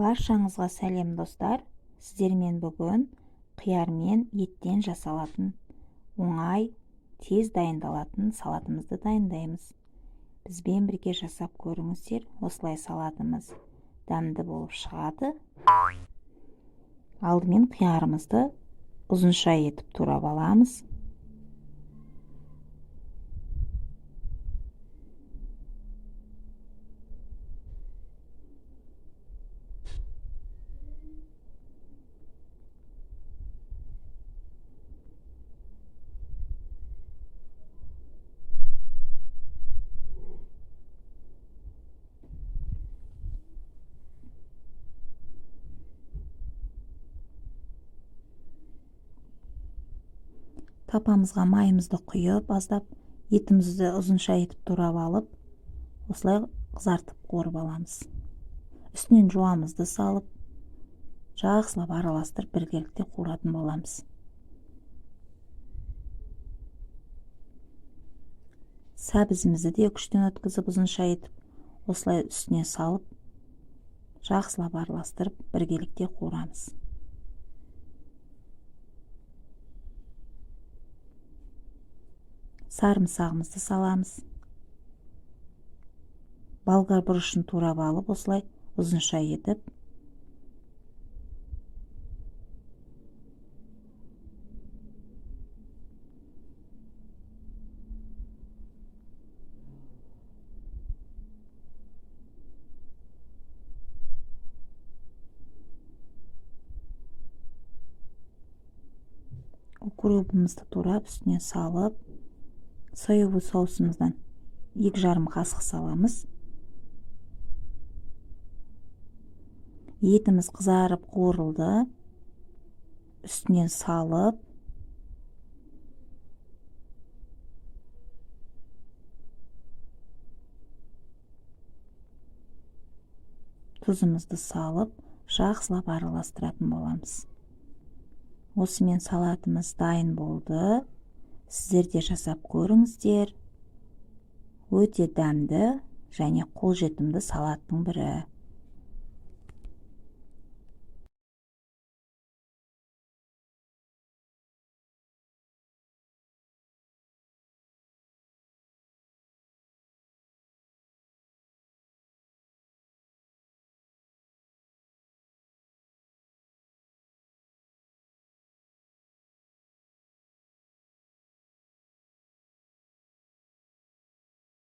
Баршаңызға сәлем, достар! Сіздермен бүгін қияр мен еттен жасалатын оңай, тез дайындалатын салатымызды дайындаймыз. Бізбен бірге жасап көріңіздер. Осылай салатымыз дәмді болып шығады. Алдымен қиярымызды ұзынша етіп турап аламыз. Тапамызға майымызды құйып, аздап етімізді ұзынша етіп турап алып, осылай қызартып қуырып аламыз. Үстінен жуамызды салып, жақсылап араластырып біргелікте қуыратын боламыз. Сәбізімізді де күштен өткізіп ұзынша етіп, осылай үстіне салып, жақсылап араластырып біргелікте қуырамыз. Сарымсағымызды саламыз. Болгар бұрышын турап алып, осылай ұзынша етіп, укропымызды турап үстіне салып, соевый соусымыздан 2,5 қасық саламыз. Етіміз қызарып қуырылды. Үстінен салып, тұзымызды салып, жақсылап араластыратын боламыз. Осымен салатымыз дайын болды. Сіздер де жасап көріңіздер. Өте дәмді және қолжетімді салаттың бірі.